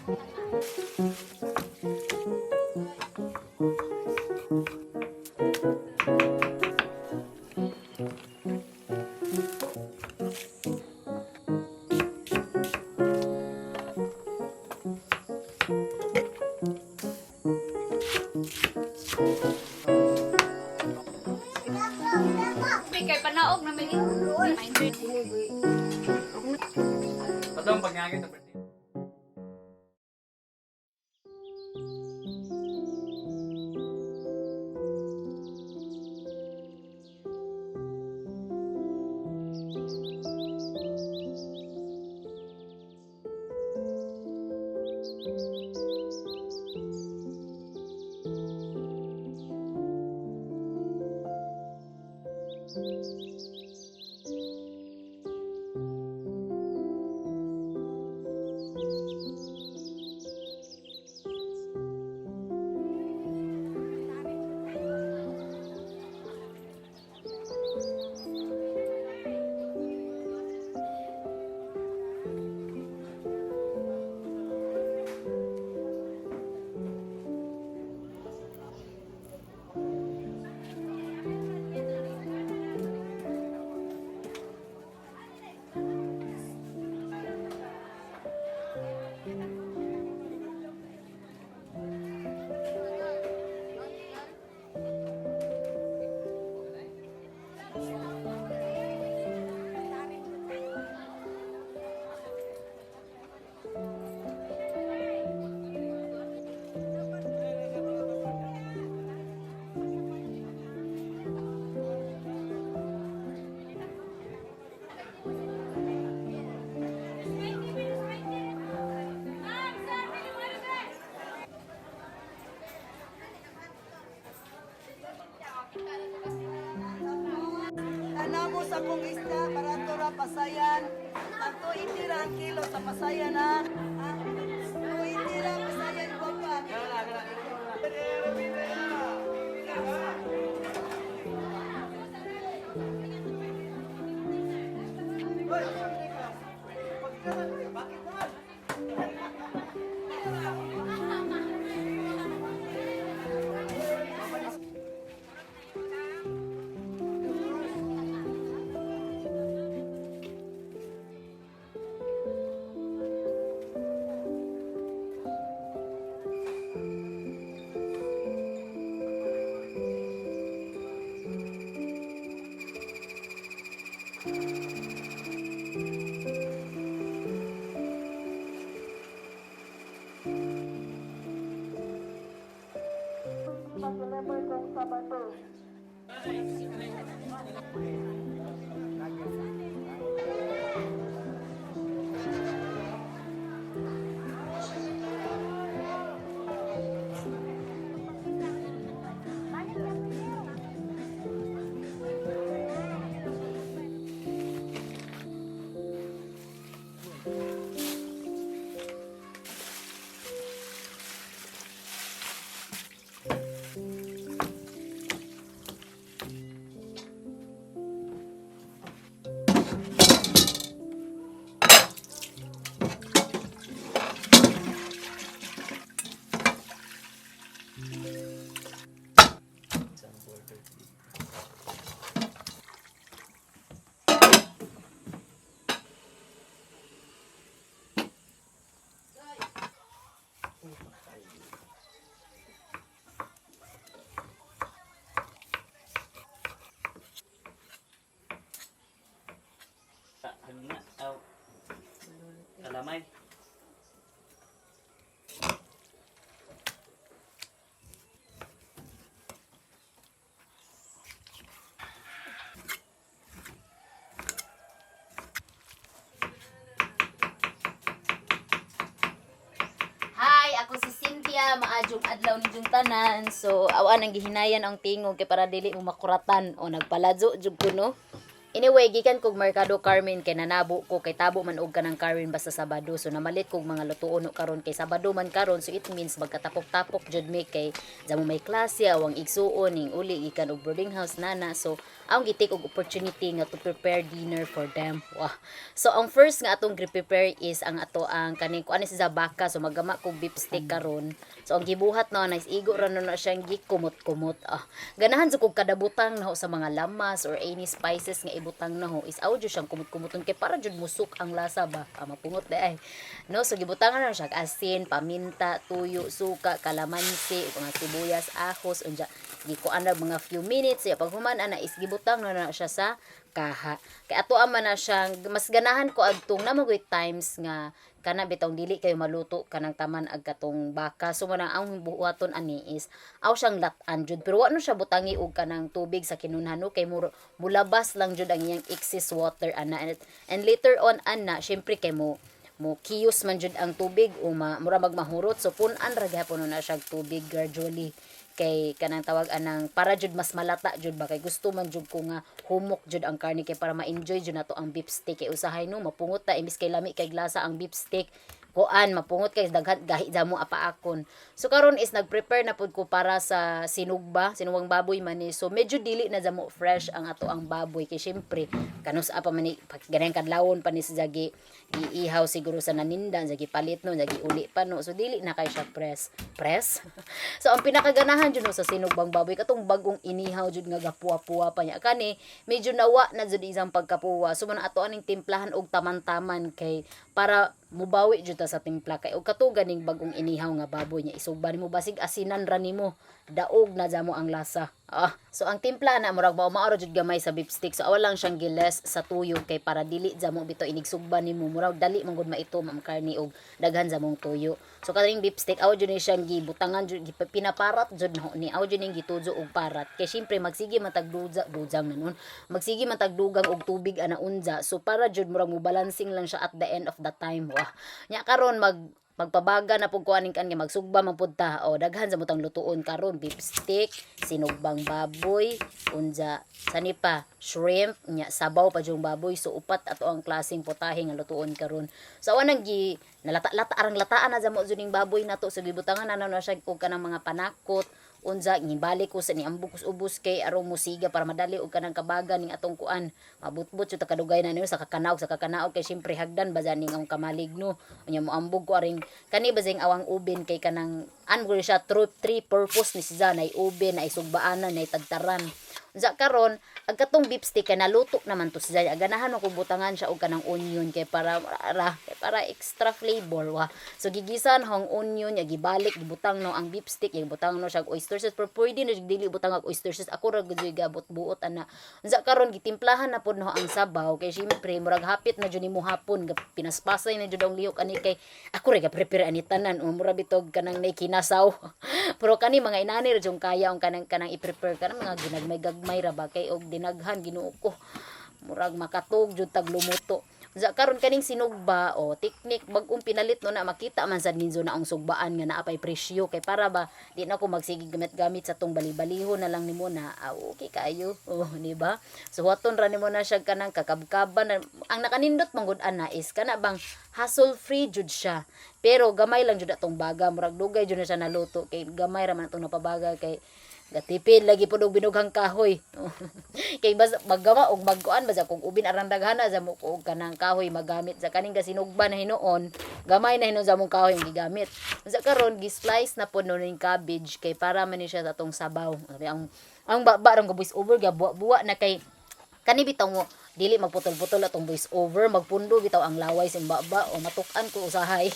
Kay panaog na may. Patong pagngagit sa birthday. Kanamo sa kong isda, barato ra pasayan. Ang 280 ra ang kilo sa pasayan ha. Ah, 280 ra pasayan ko pa. Hangna, aw. Kalamay. Hi, ako si Cynthia, maadjong adlaw ninyong tanan. So, awa nang gihinayan ang tingog kay para dili mo makuratan o nagpalazo jud ko, no. Anyway, gikan kog Mercado Carmen kay nanabo ko kay tabo man og kanang Carmen basta Sabado. So namalit kog mga lutuon no karon kay Sabado man karon, so it means magkatapok-tapok jud mi kay jamo may klase awang igsuon ning uli gikan og boarding house nana. So ang gi-take og opportunity nga to prepare dinner for them. Wah. So ang first nga atong gi-prepare is ang ato ang kaning kuan si baka. So maggama kog beef steak karon. So ang gibuhat no na is igo ra no na siyang gikumot-kumot. Ah, ganahan jud kog kadabutang na ho sa mga lamas or any spices nga ibutang na ho is aw jud siyang kumot-kumuton kay para jud musuk ang lasa ba. Ah, mapungot di ay. No, so gibutangan na siya og asin, paminta, tuyo, suka, kalamansi, mga sibuyas, ahos, unja gikuan na mga few minutes ya. Pag human ana is gibutang na na siya sa kaha kay ato man na siyang mas ganahan ko adtong na magoy times nga kana bitong dili kayo maluto kanang taman ag katong baka. So mo na ang buhaton ani is aw siyang lat-an jud, pero wa no siya butangi og kanang tubig sa kinunhan no, kay mulabas lang jud ang iyang excess water ana. And later on ana, syempre kay mo mo kiyos man jud ang tubig o mura magmahurot, so pun-an ra gihapon na siya og tubig gradually kay kanang tawag anang para jud mas malata jud ba, kay gusto man jud ko nga humok jud ang karne kay para ma-enjoy jud nato ang beef steak. Kay usahay no mapungot ta, imbis kay lami kay lasa ang beef steak, kuan mapungot kay daghan gahi damo apaakon. So karon is nag-prepare na pud ko para sa sinugba, sinugbang baboy man ni. So medyo dili na jamo fresh ang ato ang baboy kay syempre kanus pa man ni ganang kadlawon pa ni sa jagi iihaw siguro sa nanindan, jagi palit no, jagi uli pa no. So dili na kay siya press press. So ang pinakaganahan jud no sa sinugbang baboy katong bagong inihaw jud nga gapuwa-puwa pa niya. Kani medyo nawa na jud isang pagkapuwa, so man ato aning timplahan og taman-taman kay para mubawi jud ta sa timpla. Kay og kato ganing bagong inihaw nga baboy niya isugba nimo, basig asinan ra nimo, daog na jamo ang lasa. Ah, so ang timpla na murag mao mao ra jud gamay sa beef steak. So awa lang siyang giles sa tuyo kay para dili jamo bitaw inigsugba nimo murag dali man gud maito ang karne og daghan jamong tuyo. So kaning beef steak awa jud ni siyang gibutangan jud, pinaparat jud no ni, awa jud ning gitujo og parat kay syempre magsige man tag duja dujang na nun, magsige man tag dugang og tubig ana unja. So para jud murag mo balancing lang siya at the end of the time. Wah, nya karon magpabaga na pud ko aning kan nga magsugba man pud ta. O daghan sa mutang lutuon karon: beef steak, sinugbang baboy, unja sani pa, shrimp, nya sabaw pa jung baboy. So upat ato ang klaseng putahe nga lutuon karon. So awa nang gi nalata-lata arang lataan na jamo jud ning baboy nato. So gibutangan na na siya og kanang mga panakot, unja ngibalik ko sa niambok ko sa ubos kay aron musiga para madali og kanang kabaga ning atong kuan mabutbot jud ta kadugay na niyo sa kakanaog kay syempre hagdan ba ning ang kamalig no. Unya moambog ko aring kani ba sing awang oven kay kanang an mo siya true three purpose ni siya, nay oven, nay sugbaanan, nay tagtaran. Unsa karon ang katong beef steak kay naluto naman to siya, ganahan mo kung butangan siya og kanang onion kay para ra kay para extra flavor wa. So gigisan hong onion ya, gibalik, gibutang no ang beef steak, gibutang no siya og oyster sauce, pero pwede na jud dili butang og oyster sauce, ako ra gud gabot buot ana. Unsa karon gitimplahan na pud no ang sabaw kay syempre murag hapit na jud nimo hapon, pinaspasay na jud ang lihok ani kay ako ra ga prepare ani tanan o mura bitog kanang nay kinasaw. Pero kani mga inani ra jud kaya ang kanang kanang i-prepare kanang mga ginagmay-gagmay ra ba kay og dinaghan, Ginoo ko, murag makatug jud tag lumuto. Unsa karon kaning sinugba o teknik bag-ong pinalit no na makita man sad ninyo na ang sugbaan nga naa pay presyo kay para ba di na ko magsige gamit-gamit sa tong bali-balihon na lang nimo na. Ah, okay kayo, oh, di ba? So huwaton ra nimo na siya kanang kakabkaban ang nakanindot man gud ana is kana bang hassle free jud siya, pero gamay lang jud atong baga, murag dugay jud na siya naluto kay gamay ra man atong napabaga kay gatipid lagi pud og binughang kahoy. Kay bas maggawa og magkuan ba sa kung ubin arang daghana sa mo og kanang kahoy magamit sa kaning gasinugba na hinuon, gamay na hinuon sa mong kahoy ang gigamit. Unsa karon gi-slice na pod no ning cabbage kay para man ni siya sa atong sabaw. Sabi, ang baba rang voice over gabuwa-buwa na kay kani bitaw mo dili magputol-putol atong voice over, magpundo bitaw ang laway sa baba o matuk-an ko usahay.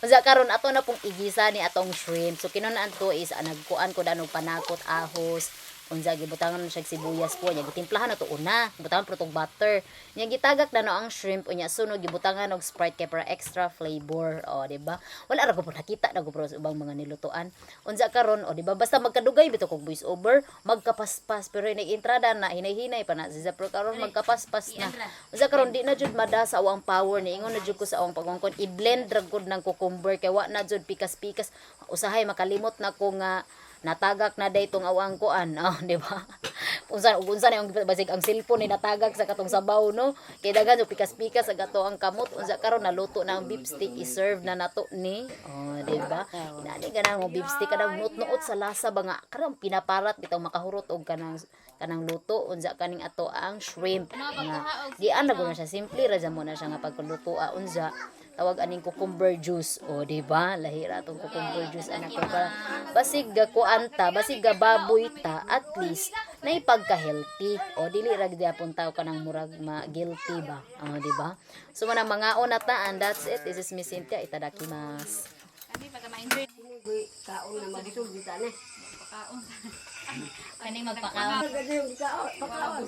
Unsa karon ato na pong igisa ni atong shrimp. So kinunaan to is nagkuan ko danog panakot, ahos, unsa gibutangan na siya sibuyas po nya, gitimplahan na to una, gibutangan pro tong butter nya, gitagak na no ang shrimp, unya sunod gibutangan og Sprite kay para extra flavor. O di ba, wala ra ko po nakita na ko pero sa ubang mga nilutuan. Unsa karon, o di ba, basta magkadugay bitaw kog voice over, magkapaspas, pero inay entrada na hinay-hinay pa na siya, pero karon magkapaspas na. Unsa karon di na jud mada sa awang power ni ingon na jud ko sa awang pagungkon i-blend ra gud ng cucumber kay wa na jud pikas-pikas. Usahay makalimot na ko nga. Natagak na day tong awang kuan, oh, di ba? Unsa ug unsa na yung basig ang cellphone ni natagak sa katong sabaw, no? Kay daghan so pikas-pikas sa gato ang kamot. Unsa karon naluto na ang beef steak, i-serve na nato ni. Oh, di ba? Inani ganang mo beef steak kanang nuot-nuot sa lasa ba nga karon pinaparat bitaw makahurot og kanang kanang luto. Unsa kaning ato ang shrimp nga di ana na siya, simple ra mo na siya nga pagkaluto. Unsa tawag aning cucumber juice, o di ba? Lahi ra tong cucumber juice, anak ko ba. Basig ga kuan ta, basig ga baboy ta, at least nay pagka-healthy. O dili ra gid apon taw kanang murag ma guilty ba, o di ba? So man ang mga una ta, and that's it. This is Miss Cynthia. Itadakimasu. Kaon na mabusog dita na. Kaning magpakaon. Kaon.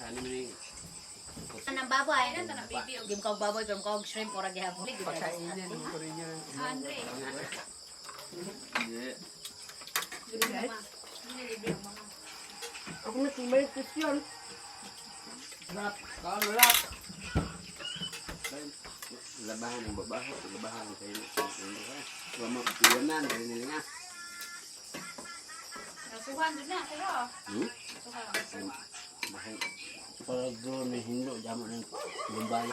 Sana mo na Anang baboy. Di mo kag baboy pero mo kag shrimp ora gihapon. Hindi. Ako na tumay question. Labahan ang babaho, labahan ang kayo. Wa mo piyanan kayo nila nga. Nasuhan doon na, pero. Bahay. Para doon may hindo jamo ng bumbay.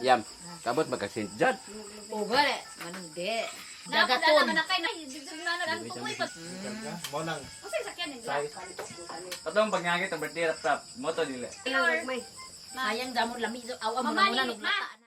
Yam, kabot magka-St. John. O gare, manong di. Dagaton. Patong pag ngagit ang birthday rap rap. Moto dili. Sayang damon lami aw mo na muna naglutaan.